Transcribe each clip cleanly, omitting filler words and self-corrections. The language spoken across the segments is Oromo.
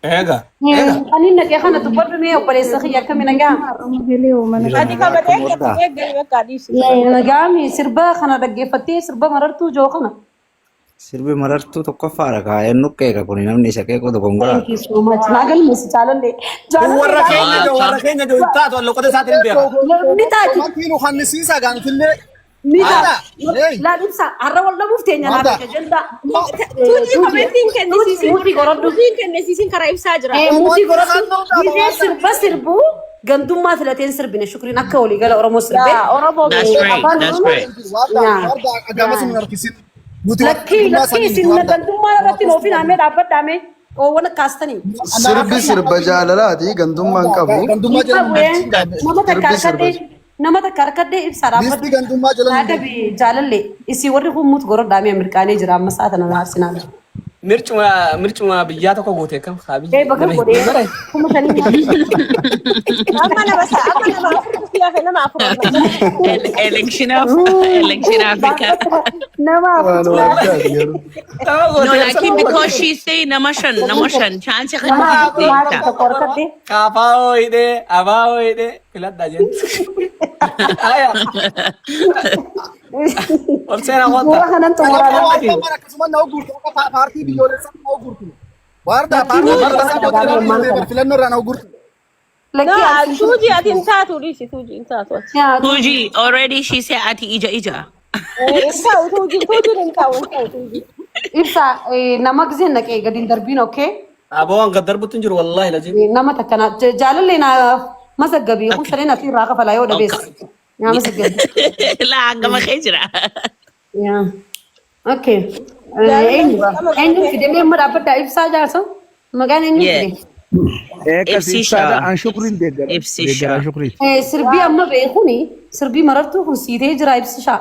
Eega. Eega. Ani naqee kana dubbadhu mee obboleessa kiyya akkami nagaa? Ati kabatee eeggatee eeggatee bakka dhiisi. Nagaami sirba kana dhaggeeffattee sirba marartuu joo kana. Sirbi marartuu tokkoffaadha kaa eenyu qeeqa kuni namni isa qeequ dogongoraadha. Thank you so much. Naa galmeessi jaalallee. Kun warra keenya joo warra keenya joo hin taatu loqoda isaatiin hin beeka. Ni taati. Komantii nu kannisiisa gaanfillee. Ni Warda. taati. Hey. Laal ibsa har'a wal dhabuuf teenya naa Warda. beeka jenda. Tuutii komentiin kennisiisin. Muutii qoradhu. Tuutiin kennisiisin karaa ibsaa jira. Muutii qoradhu. Gizee sirba sirbuu gandummaa filateen sirbine shukriin akka waliigala Oromoo sirbee. Yaa Oromoo That's right. Afaan That's Oromoo. right. Warda. Yaa. Warda gamas nu harkisin. Nuti warra Lakkii gandummaa lakkii sanii miti isin warda. gandummaa irratti nuufin haamee dhaabbadhaame oowwan kaastanii. Sirbi sirba jaalalaati gandummaan qabu. Gandummaa Hin jala qabu nu ee. harkisin. Nama takka Sirbi sirba. harkadhee nama takka harkadhee ibsaa dhaabbadhu. Listi gandummaa jala nu Naa qabi jaalallee isii warri kun muut gorodhaamee mirqaanee jira amma sa'a tana naarsinaa. Mircuma mircuma biyyaa tokko goote akkam haa biyyi. Ee bakka Nama godhee hedduu bare. 5,000 nyaata. Amma nama amma nama afur siyafe nama afur. Election of election Africa. Nama afur Waan addaati garuu. Nama No, goote like because she say nama shan, nama shan. Chance kan nama afur deemta. tokko harkadhee. Kaafaa hidhee abaa hidhee filadhaa jennu. Aya. Ol seenaa Bu'uura wanta. kanan xumuraa. Warda akkasuma na gurtu akka paartii biyyoolessaa na gurtu. Warda paartii biyyoolessaa booda filannoo irraa na gurtu. Lakkii ati. Tuuji ati hin taatu dhiisi tuuji hin taatu ati. Yaa Tuji already she say ati ija ija. Hin ta'u tuuji tuujiin hin ta'u hin ta'u tuuji. Ibsa nama gisee naqee gadi hin darbiin okay? Aboo waan gad darbutti hin jiru wallaahi lazim. Nama takka na jaalallee na masaggabii kun shaniin ati irraa kafalaa yoo dhabees. Naa masaggabii. La gama kee jira. Yaa. Okay. Eenyu eenyu fide mee amma dhaabbadhaa ibsaa jaarsa maqaan eenyu Yeah. fide? Eekas Ibsisha. ibsaadha an shukriin deeggara. Ibsisha. Deeggaraa shukriiti. Sirbii amma beekuni sirbii marartuu kun siitee jira ibsishaa.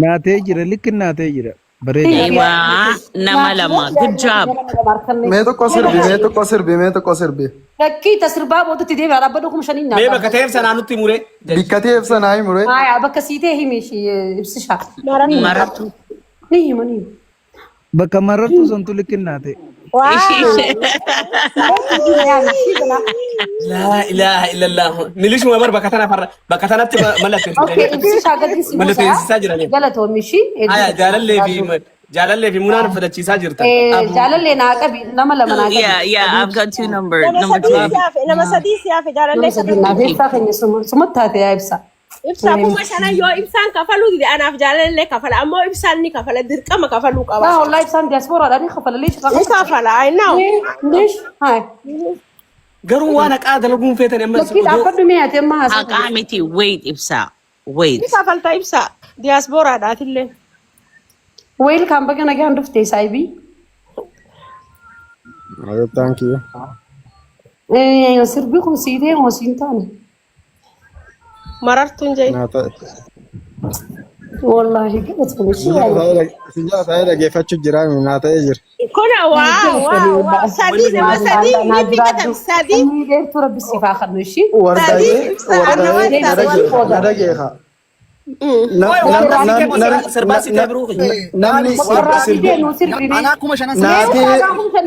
Naatee jira likki naatee jira. Bareeda. Ewa nama lama. Good job. Mee tokko sirbi mee tokko sirbi mee tokko sirbi. Lakkii ta sirbaa boodatti deebi'a dhaabbadhu 5,000 Mee nyaata. bakka ta'eef sanaa nutti mure. Bikka ta'eef sanaa himure. Haaya bakka siitee himi ishii ibsishaa. Marartuu. Ni hima ni hima. Bakka marartuu santu likki naatee. Laa ilaaha illallah. Milishuma bar bakka tana farra bakka tanatti Okay, ibsishaa gadi si buusaa. mallatteessisaa jirani. Galatoomi ishii. Aya jaalallee fi munaan filachiisaa jirtan. Jaalallee naa qabi nama lama naa qabi. Yeah, I've got two number. Nama Number sadii two. si hafe nama sadii si hafe Nama jaalallee sadii naaf ibsaa keenya sumatti taate yaa ibsaa. Ibsaa 5,000 yoo ibsaan kafaluu dide anaaf jaalallee kafala ammoo ibsaan ni kafala dirqama kafaluu qaba. Laa wallahi ibsaan diyaaspoораadhaan ni kafala leesh Ni kafala I know. Leesh haay. Garuu waan haqaa dalaguun feetan amma Lakkii dhaabbadhu mee ati amma haasaa. Haqaa miti. Wait ibsaa. Wait. Ni kafalta ibsaa diyaasbooraadhaatillee. Weelkaam baga nagaan dhufte saayibii. Thank you. Sirbi kun siitee moo siin taane? Marartuun jee. Naa ta'e. Wallaahi galatoomi. Si jala taa'ee dhaggeeffachuu jira naa ta'ee jira. Kuna waa waa waa sadii nama sadii ni fiqatan sadii. Sanyii dheertuu rabbi siif haa kennu ishii. Wardaayee Sadii wardaayee na dhagee na dhagee haa. Sirbaa si ta'e biroo kiyya. Namni Bakka sirbi siitee nuu sirbi mee. Anaa 5,000 Naatee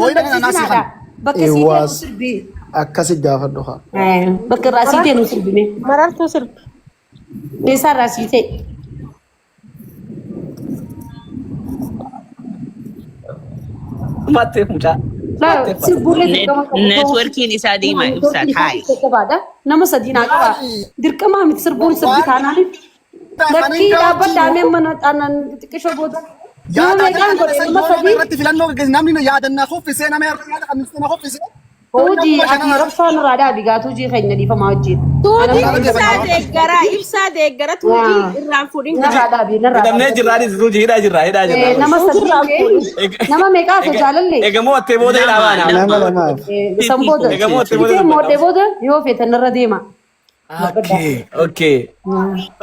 Hooyidha anaa si kan. Bakka siitee nuu Eewwaas sirbi. akkasi gaafadhu haa. Bakka irraa siitee nuu sirbi mee. Marartuu sirbi. Eessaa irraa siitee? Mattee mucaa. Sirbuulee dirqama qabu. Networkiin isaa deema ibsaa taa'i. Jajjabaadha. Nama sadii naa qaba. Dirqamaa miti sirbuun sirbi taanaaniif. Lakkii dhaabbadhaamee mana aannan xiqqishoo booda. Nama Yaada meeqaan godhe nama sadii. irratti filannoo gaggeessu namni yaadannaa kuffisee nama yaada kan kuffisee. Tuujii ati rabshaa nurraa dhaabi gaa tuujii keenya dhiifamaa wajjin. Tuutii ibsaa deeggaraa ibsaa deeggara tuutii irraan fuudhin Narraa dhaabi narraa Hidhamnee dhaabi. jirraa dhis tuujii hidhaa jirraa hidhaa jirraa. Nama sadii nama meeqaa hafe jaalallee. Egaa moo'attee booda hidhaa baana. Nama lamaaf. San booda. Egaa moo'attee booda. Itee moo'attee booda yoo feetan narra deema.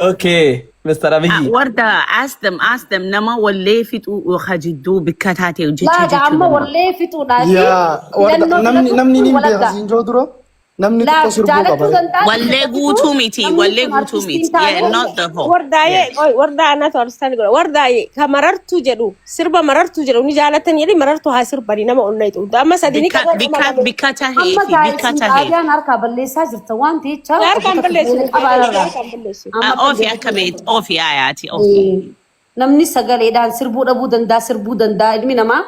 Okay. Mr. Abiyyi. Warda ask them ask them nama wallee fixuu ka jidduu bikka taate hojjechuu Laaga jechuu amma danda'a. wallee fixuudhaa fi Yaa warda filannoo namni filatu namni ni wal beeka adda. siin joo dura. Namni xiqqoo Laaf sirbuu jaalachuu qaba. danda'a. Wallee guutuu miti. Namni Wallee kun guutuu artistiin miti. Yeah, taane not the whole. Wardaayee Yeah. qoy wardaa anatu artistaan godha. Wardaayee ka marartuu jedhu sirba marartuu jedhu ni jaalatan jedhi marartuu haa sirbani nama onnaytu. Amma sadi ni Bika qaban nama bika lama. bika amma taheefi bika gaa'elsiin taheefi. xaabiyaan harkaa balleessaa jirta waan ta'echa Harkaan obbo takka balleessu beela qabaanarraa. harkaan balleessu. Amma akka Ofi akka beet ofi ayaati ofi. Namni sagaleedhaan sirbuu dhabuu danda'a sirbuu danda'a ilmi namaa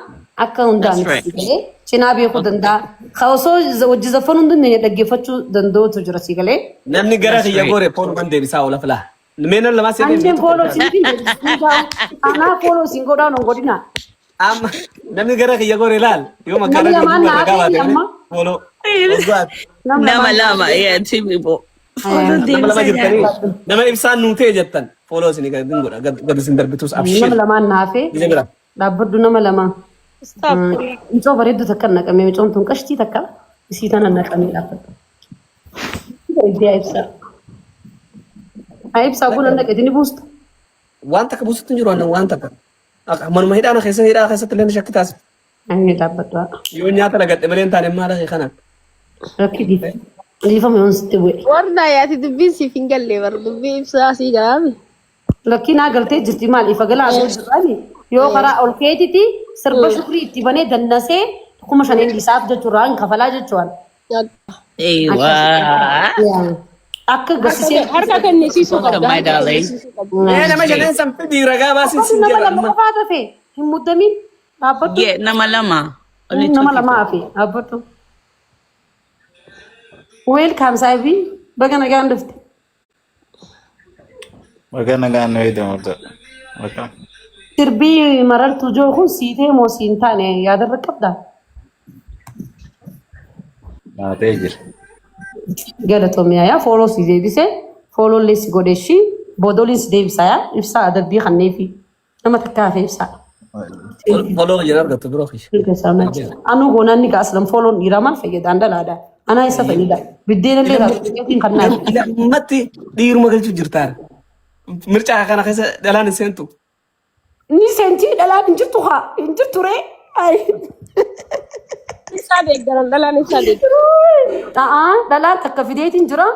akka hundaa That's miti right. galee cinaa beekuu danda'a. Ka osoo hojii zaffanuu hin dandeenye dhaggeeffachuu danda'utu jira si galee. Namni gara That's kiyya right. gore poon kan deebisaa oola filaa. Mee nama lamaa seenee Ani beektu fooloo tokko isin hin deebisu. Anaa fooloo isin godhaa non godhina. Amma namni gara kiyya gore ilaal yoo Namni magaalaa lamaan gadi naa ragaa hafe baate amma. fooloo. Waggaat. Nam Nama lamaan naa lama. hafe. Yeah, two people. Follow Nama lama deebisaa jirtanii jaal. nama ibsaan nuu ta'e jettan fooloo isinii gadi godha gad isin darbitus Nama abshir. lamaan naa hafe. Gise bira. Dhaabbadhu nama lama. Stop. Micoo bareedduu takka naqamee micoon tun qashtii takka isii tana naqamee dhaabbadhu. Bareeddee haa ibsaa. Haa ibsaa buna naqete ni buusta. Waan takka buusutti hin jiru annan waan takka. Akka manuma hidhaana keessa hidhaa keessatti illee ni shakki taasisa. Ani dhaabbadhu. Yoo nyaata lagadhe malee hin taane maal akee kanaan. Rakki dhiifama yoon sitti bu'e. Wardaayee ati dubbiin siif hin galle bar dubbii ibsaa sii galaami. Lakkii naa galtee jirti maal ifa galaa osoo jirraani yoo karaa ol keetiti sirba shukrii itti banee dannasee 5,000 isaaf jechuurraa hin kafalaa jechuudha. Ewa. Akka gasisee Harka kennisiisuu Welcome, qabda. my Harka darling. kennisiisuu qabda. Mee nama shaneen san fidii ragaa baasii sin nama jedha lama amma. qofaa tafe hin muddamin dhaabbadhu. Yeah, nama lama. Only two Nama lama people. hafe dhaabbadhu. Weelkaam saahibii baga nagaan dhufte. Baga nagaan nu eegde murte. Welcome. Sirbii marartuu joo kun siitee moo siin taane yaadarra qabdaa? Naatee jira. Galatoomiyaa yaa fooloo si deebise fooloollee si godheshi boodoliin si deebisa yaa ibsaa adabbii kanneefi nama takka hafe ibsaa. Fooloo kiyya argattu biroo kiyya. Mirga isaa machi. Anuu goonaan ni gaaslan fooloon dhiiraa maal fayyada an dhalaadha. Anaa isa fayyada. Biddeen illee raabsiitiin kan naaf. Lammatti dhiiruma galchuu jirtaan. Mircaa kana keessa dhalaan hin seentu. Ni seentii dhalaan hin jirtu haa hin jirtu ree. Ibsaa deeggaran dhalaan ibsaa deeggaran. Ta'aa dhalaan takka fideetiin jira.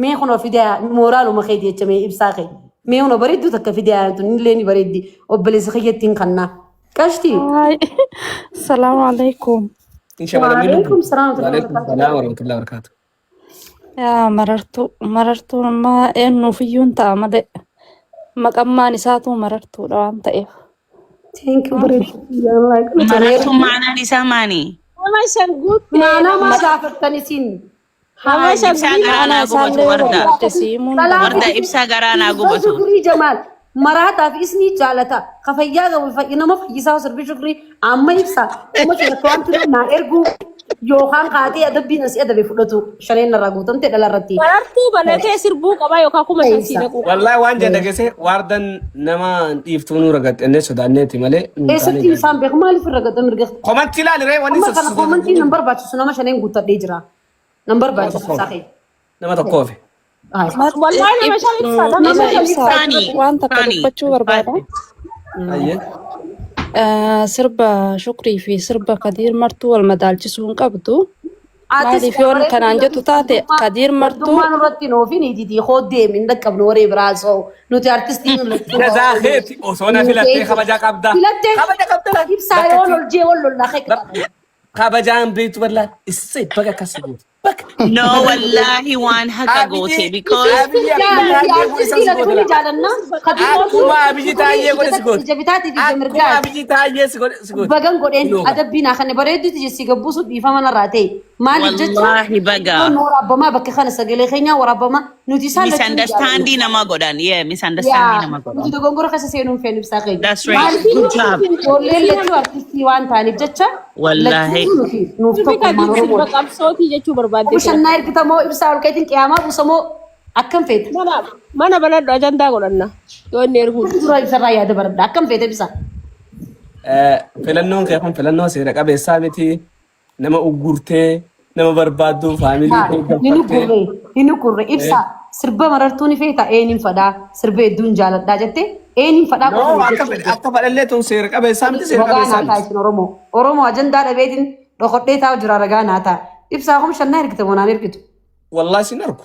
Mee kunoo fidee mooraaluma keeti jecha mee ibsaa kee. Mee kunoo bareedduu takka fidee tun illee ni bareeddi. Obboleessa kiyyattiin kannaa. Qashtii. Hi. Assalamu alaikum. Hin shamarramii lubbu. Waalaikum salaam wa Waalaikum rahmatullahi salaam wa rahmatullahi wa barakaatu. Yaa marartuu marartuun amma eenyuuf iyyuu hin ta'a malee maqammaan isaatu marartuudha waan ta'eef. Thank you bareedduu. Marartuun maanaan isaa maani? Nama shan guuttee Maanaa nama maa gaafattan isin? nama shan Ibsaa guuttee. garaa Maanaa naa gubatu isaallee yoo warda. barbaadde siimuu ni Dhalaa Warda danda'a. ibsaa garaa naa sirba gubatu. shukrii Jamaal maraataaf isni jaalata ka fayyaa qabu nama fayyisaa sirbi shukrii amma ibsa kuma shanatti waan ture naa erguu yookaan kaatee adabbiin asii adabe fudhatu shaneen narraa guutamte dhala irratti. Marartuu banatee sirbuu qabaa yookaan 5,000 sii Ibsa. naquu qaba. Wallahi waan jedhe geesse waardan nama dhiiftuu nu ragaxannee sodaanneeti malee. Nu taane Keessatti gaariidha. isaan beeku maaliif irra gata mirga? Komantii ilaali ree wanni Amma kana koomantii nan barbaachisu nama shaneen guuttadhee jira. Nan Nama barbaachisu tokkoof. isaa kee. Nama tokkoof. Wallahi nama shan ibsaa nama Nama shan shan ibsaa. ibsaa. Funny. Waan takka Funny. dubbachuu barbaada. Ayyee. Sirba Shukrii fi sirba Kadiir Martuu wal madaalchisuu hin qabdu. Atis Maaliif yoon kanaan jettu taate Kadiir Martuu Gardummaan irratti hin oofin iditii hoo deemi hin dhaqqabnu waree biraa soo nuti artistii nu lachuu Jazaa keeti osoo na filattee kabaja qabda. Filattee Kabaja qabda laal. ibsaa Bakka yoo itti lol jee wal lollaa kee qaba. kabajaan beektu bal'aa issee baga akkas goote. Bakka. No, wallahi waan haqa goote Abiyyi because Abiyyi Yaa akkuma nuti taayyee godhe artistii san si goote lachuu ni laal. jaalanna. Kadiir Martuu Akkuma Abiyyi taayyee godhe si goote. ija bitaatii fi ija Akkuma mirgaati. Abiyyi taayyee si godhe si goote. Bagan godheen Ilooga. adabbii naa kanne bareedduuti jessi gabbuusu dhiifama narraa ta'e. Maaliif jecha wallahi baga nu waraabbamaa bakka kana sagalee keenyaa waraabbamaa nuti isaan lachuu ni jaalanna. misunderstanding nama godhan. Yeah, misunderstanding Yaa nama nuti godhan. dogongora keessa seenuun feenu ibsaa keenya. That's right. Maaliif Good job. ijoolleen lachuu artistii waan ta'aniif jecha Wallahi. lachuu nuti nuuf Sirbi tokkummaan Kadiir sirba Oromoodha. qabsootii jechuu barbaadde Kuma sila. shannaa ergitamoo ibsaa ol keetiin qiyaamaa buusamoo akkam feeta? Mana mana banadhu ajandaa godhanna yoo inni erguun. Dura ibsarraa yaada baradha akkam feeta ibsaa? Filannoon kee kun filannoo seera qabeessaa miti. Nama uggurtee nama barbaaddu faamilii kee Ni galfattee. gurre ni gurre ibsaa sirba marartuu ni feeta eenyuun fadhaa sirba hedduun jaaladhaa jette eenyuun fadhaa No qofa nu akka jechuu fedhe akka fedhallee tun seera qabeessaa miti seera Ragaa qabeessaa naa ta'a miti. isin Oromoo. Oromoo ajandaa dhabeetiin dhokodhee taa'u jira ragaa naa ta'a. Ibsaa kuma shannaa ergite moo naan ergitu? Wallaahi sin argu.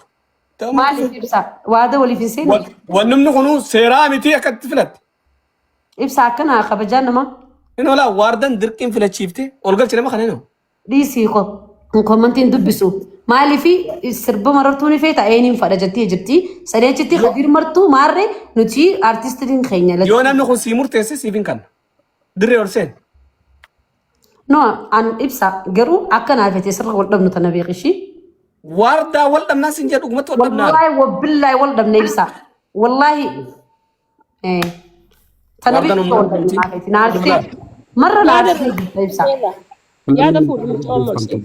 Maaliif ibsa? Waada waliif hin seenne. Wannumni kunuu seeraa miti akkatti filatte. Ibsa akkanaa kabajaa namaa. Inni olaa waardan dirqiin filachiifte ol galchi nama kana inni. Dhiisii ko commentiin dubbisu. Maaliif sirba marartuu ni feeta eenyuun fadha jettee jirti. Sadii achitti Kadir martuu maarree nuti artistiin keenya. Yoo namni kun sii murteesse siif hin kanna. Dirree ol seen. No, an ibsa garuu akka naa fete sirra wal dhabnu tana beekishi. Waardaa wal dhabnaa sin jedhu dhugumatti wal dhabnaa. Wallaahi wabillahi wal dhabne ibsa. Wallaahi. Tana Waardaan beekishi wal uummata dhabne miti. naa fete. Naarsee marra naarsee jirta ibsa. Yaada fuudhu mucaa morsi.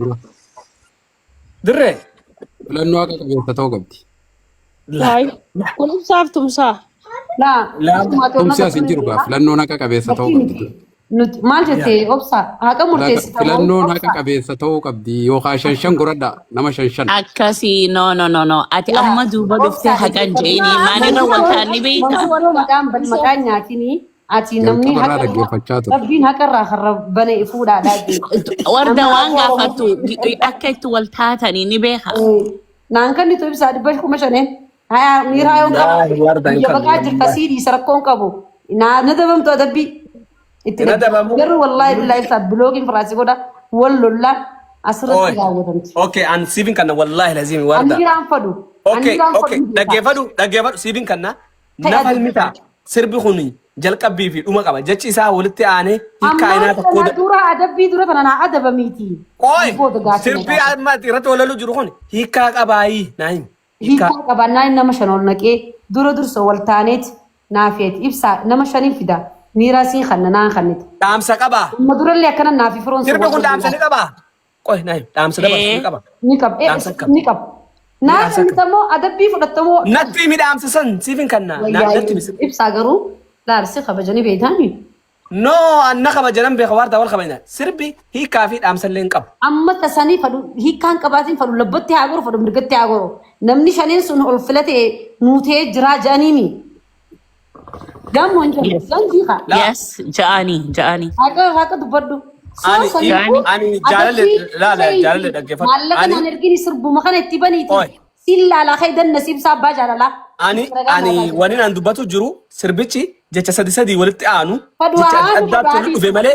Dirree. Filannoo haqa qabeessa ta'uu qabdi. Waay. Kun ibsaaf tumsaa. Laa. Tumsi as hin jiru gaa filannoon haqa qabeessa ta'uu qabdi. Nuti maal jettee obsa haqa murteessita moo Filannoon haqa obsa? qabeessa ta'uu qabdi yookaan shan shan godhadhaa nama shan shan. Akkasii no no no no ati Laa amma duuba dhuftee obsa haqan je'inii maalirra waltaan ni beeyta. Manguddoo maqaan bal maqaan nyaatinii ati namni Jalqaba irraa haqa dhaggeeffachaa ture. rabbiin haqa irraa karra bane fuudhaadhaa jee. Warda Nama waan haqa Oromoo gaafattu akka itti wal taatanii ni beeka. Naan kan nitu ibsaa 5,000. Haya miiraa yoon qabu. Wallaahi waardaa hin Biyya qabne. baqaa jirta sii dhiisa rakkoon qabu. Naa na dabamtu adabbii. Itti Na dabamu. Garuu wallaahi billaahi ibsaa bilookiin firaasii godha wal lollaa asirratti Oi. raawwatamti. Okay, an siifin kanna wallaahi laziimi Ani waardaa. miiraan fadhu. Ani Okay, miiraan okay. fadhu. Dhaggeeffadhu, dhaggeeffadhu siifin kanna. Ta'e Na adda. falmita. Sirbi kun jalqabbii fi dhuma qaba. Jechi isaa walitti aanee hiikkaa Ammaan inaa tokko tana dura adabbii dura tana naa adabamiiti. Qoy! Booda gaafii na Sirbi gaafata. amma irratti walalu jiru kun hiikkaa qabaayii naa himi. Hiikkaa. Hiikaa qabannaan nama shan ol naqee dura dursa wal taaneet naa feeti. Ibsaa nama shaniin fida. Miiraa siin kanna naan kannite. Dhaamsa qabaa. Amma durallee akkana naa fi firoon Sirbi kun dhaamsa ni qabaa. Qoy naa himi. Dhaamsa dabarsu ni qaba. Ni qaba. Dhaamsa qaba. Ni qaba. Naa kannitamoo adabbii fudhattamoo. Natti himi dhaamsa san siif hin kannaa. Natti himi. Ibsaa garuu laalsi kabajanii beektaami. No, anna kabajanan beeka waardaa wal kabajna. Sirbi hiikaa fi dhaamsa illee hin qabu. Amma tasanii fadhu hiikkaan qabaatiin fadhu labbatti haa goru fadhu mirgatti haa goru. Namni shaneen sun ol filate nuutee jiraa jedhaniimi. Gaammoo hin jedhu. Ganjii kaa. Yes, ja'anii ja'anii. Haqa haqa dubbadhu. Soo Ani saniifuu ani jaalallee adabbii laala ta'ii jaalallee dhaggeeffadhu. maallaqa Ani naan ergini sirbuma kana itti baniiti. Oi. Siin laalaa kee danna siibsaa abbaa jaalalaa. Ani Ragaa ani naataa wani naan dubbatu jiru sirbichi jecha sadi sadii walitti aanu Fadhu jecha adda haa addaatti walitti dhufe malee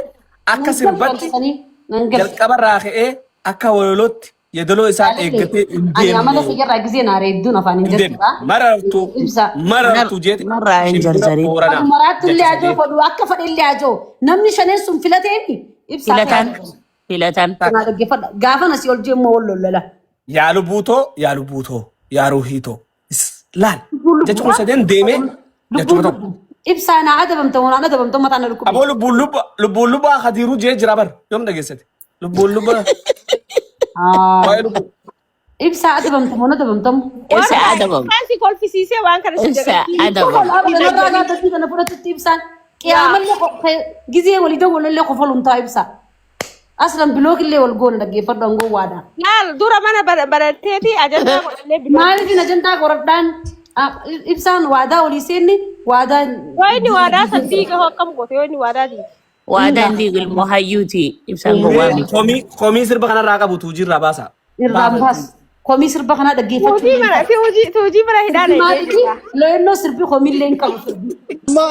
akka Nan sirbatti galchanii nan galcha. jalqabarraa ka'ee akka walolootti yeedaloo isaa eeggatee hin Ani amala deemne. kiyyarraa gisee naa reedduun afaan hin Hin deemne. jarjara. Marartuu Ibsa. marartuu jeeti Narraa hin shimbira jarjarin. booranaa Fadhu maraattu illee jecha ajoo sadii. fadhu akka fadhe illee ajoo namni shaneen sun filateeni ibsaa Filatan filatan. Kanaa dhaggeeffadha. Gaafa nasii ol jeemmoo wal lollala. Yaa lubbuutoo yaa lubbuutoo yaa ruuhiitoo. Laal jechi kun sadeen deemee jechuma tokko. Ibsaa naa adabamta waan adabamta mataa na dhukkube. Aboo lubbuun lubba lubbuun lubbaa hadiiruu jee jira bar yoom dhageessate lubbuun lubba waa'ee lubbuu. Ibsaa adabamta moo adabamtamu? Ibsa adabam. Waan si kolfisiisee waan kana si Ibsa dagachiise. adabam. Kanarraa gaafatti kana fudhatutti ibsaan qiyaamallee gizee walii dawwalallee qofaluun ta'a ibsaa. Aslan bilookillee wal goona dhaggeeffadhu angoo waadha. Laal dura mana baratteeti ajandaa godhannee biloo. Maaliif ajandaa qoradhaan ibsaan waadaa olii seenne waadaa. Yoo inni waadaa san diiga hoo akkam goote yoo inni waadaa diiga. Waadaan diigu ilmoo hayyuuti ibsaan gowwaa miti. Komii komii sirba kanarraa qabu tuujii irraa baasa. Irraan baas. Komii sirba kanaa dhaggeeffachuu. Tuujii mana tuujii tuujii mana hidhaan Maaliif looyennoo sirbi komiillee hin qabu sirbi. Amma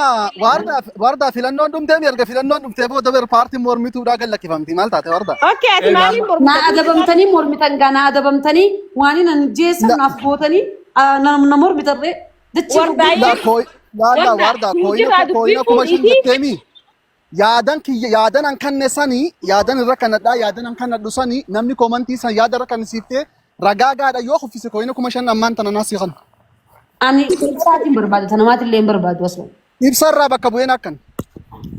waardaa waardaa filannoon dhumtee mi erga filannoon dhumtee booda ber paartiin mormituudhaa gad lakkifamti maal taate waardaa? Okay ati maaliin Naa mormita? adabamtanii mormitan gaa naa adabamtanii waan nan jeessan naaf gootanii na mormitarree dachee Wardaayyee. Laa kooy laa Warda, waardaa tuujirraa kooyina kooyina dubbii 5,000 fuudhiiti. jetteemi yaadan kiyya yaadan an kanne sanii yaadan irra kannadhaa yaadan an kannadhu sanii namni koomantii san yaada irra kannisiiftee ragaa gaadha yoo kuffise kooyina 5,000 ammaan tana naasii kan. Ani ibsaatiin barbaada tanamaatillee hin barbaadu asuma. Ibsarraa bakka bu'een akkan.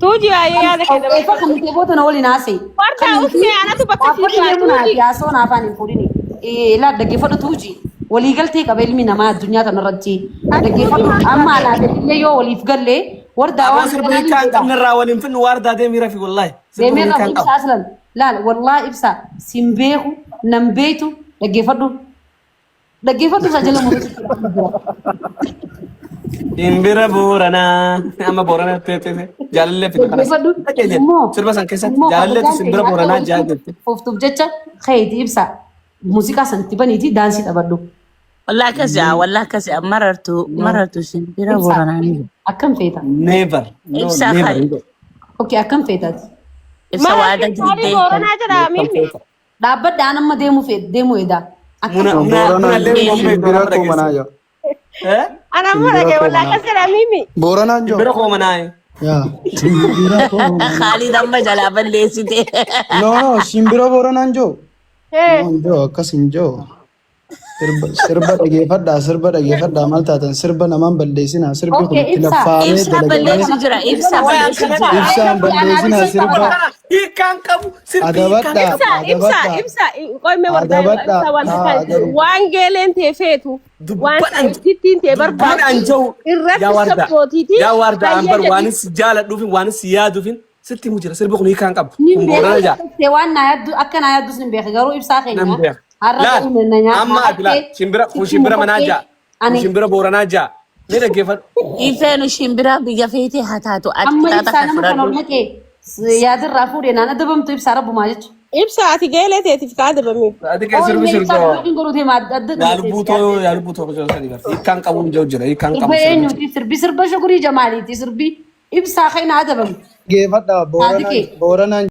Tuujii waa'ee yaada kee Eefa dabarfadhu. kan ta'e booda na waliin haasa'e. Wardaa uffee anatu bakka sii Dhaabbata bu'aa deemu naa tuujii. yaasoo na afaan hin fuudhini. Laa dhaggeeffadhu tuuji. Waliigaltee qaba ilmi namaa addunyaa tanarratti. Dhaggeeffadhu amma anaa illee yoo waliif galle wardaa Aboo waan sirba hiikaa hin qabne irraa waliin finnu waardaa deemii rafi wallaahi. Sirba Deemee hiikaa rafu hin qabu. ibsa aslan. Laal wallaahi ibsa sin beeku nan beektu dhaggeeffadhu. Dhaggeeffadhu isa jala muruu. Simbira Booranaa. Amma Booranaa teessee jaalallee fide kanas. Dhaggeeffadhu. Dhaggeeffadhu. Sirba san keessatti Immoo jaalalleetu kabajaan simbira keenya Booranaa akka jaa walitti jette. fuftuuf jecha keeti ibsa. Muuziqaa san itti baniiti daansii taphadhu. Wallah akkas jaa, wallah akkas jaa. Marartuu, marartuu shimbira Ibsaa Booranaa ni jira. akkam feeta? Never. No, Ibsaa never. kaa'i. Okay, akkam feetaati? Ibsa waada Marartuun saalii diddee. Booranaa jedha mimi. Dhaabbadha an amma deemuu fedhe deemuu edaa. Akkam Muna feeta? muna Booranaan muna jiru illee mormee shimbira nama koo manaa dhageesse. jira. Eh? Ana ammoo Shimbira dhagee koo wallah manaa. akkas jedha mimi. Booranaan jiru. Shimbira koo manaa. Yaa. Shimbira koo manaa. Khaalid amma jalaa balleessite. No no shimbira Booranaan jiru. Eh. No hin jiru akkas hin jiru. Sirba sirba dhageeffadhaa sirba dhageeffadhaa maal taatan sirba namaan balleessinaa sirbi kun Okay, itti ibsaa. laffaamee Ibsaa dalagamee balleessu jira, ibsaa balleessu jira. ibsaan balleessinaa sirba Hiikkaan qabu sirbi hiikkaan adabadhaa qabu. Ibsa ibsa adabadhaa ibsa qoyme wardaa adabadhaa ibsa waan haa takka adabu waan geeleen tee feetu waan Dubban ittiin tee dubban barbaaddu anja'u yaa irratti warda sabootiiti yaa warda hayyee ambar jedhi. waanis jaaladhuufin waanis yaaduufin sitti himu jira sirbi kun hiikkaan qabu Nin kun beeka Boorana jaa ibsee waan naa yaaddu akka naa yaaddus nin beeka garuu ibsaa nan keenya beeka. har'a Laal ta'uu na nyaata amma ati laal hattee shimbira kun sitti shimbira manaa mufattee jaa kun ani shimbira Booranaa jaa mee dhaggeeffadhu. Ifeenu shimbira biyya feetee haa taatu ati amma qixaaxa ibsaa kan nama kana ol fudhadhu. naqee yaadirraa fuudhee naan adabamtu ibsaa rabbumaa jechuudha. Ibsa ati geelee teetiif kaa adabame. Ati kee Oo sirbi inni ibsaa sirboo blookiin godhuu deema adda adda yaa lubbuu too yaa lubbuu too osoo sanii barti hiikkaan qabu hin jiru jira hiikkaan Sirba qabu sirbichi. eenyuti sirbi sirba shukurii jamaaliiti sirbi ibsaa keenya adabamu. Dhageeffadhaa Saadiqee. Booranaan Booranaan.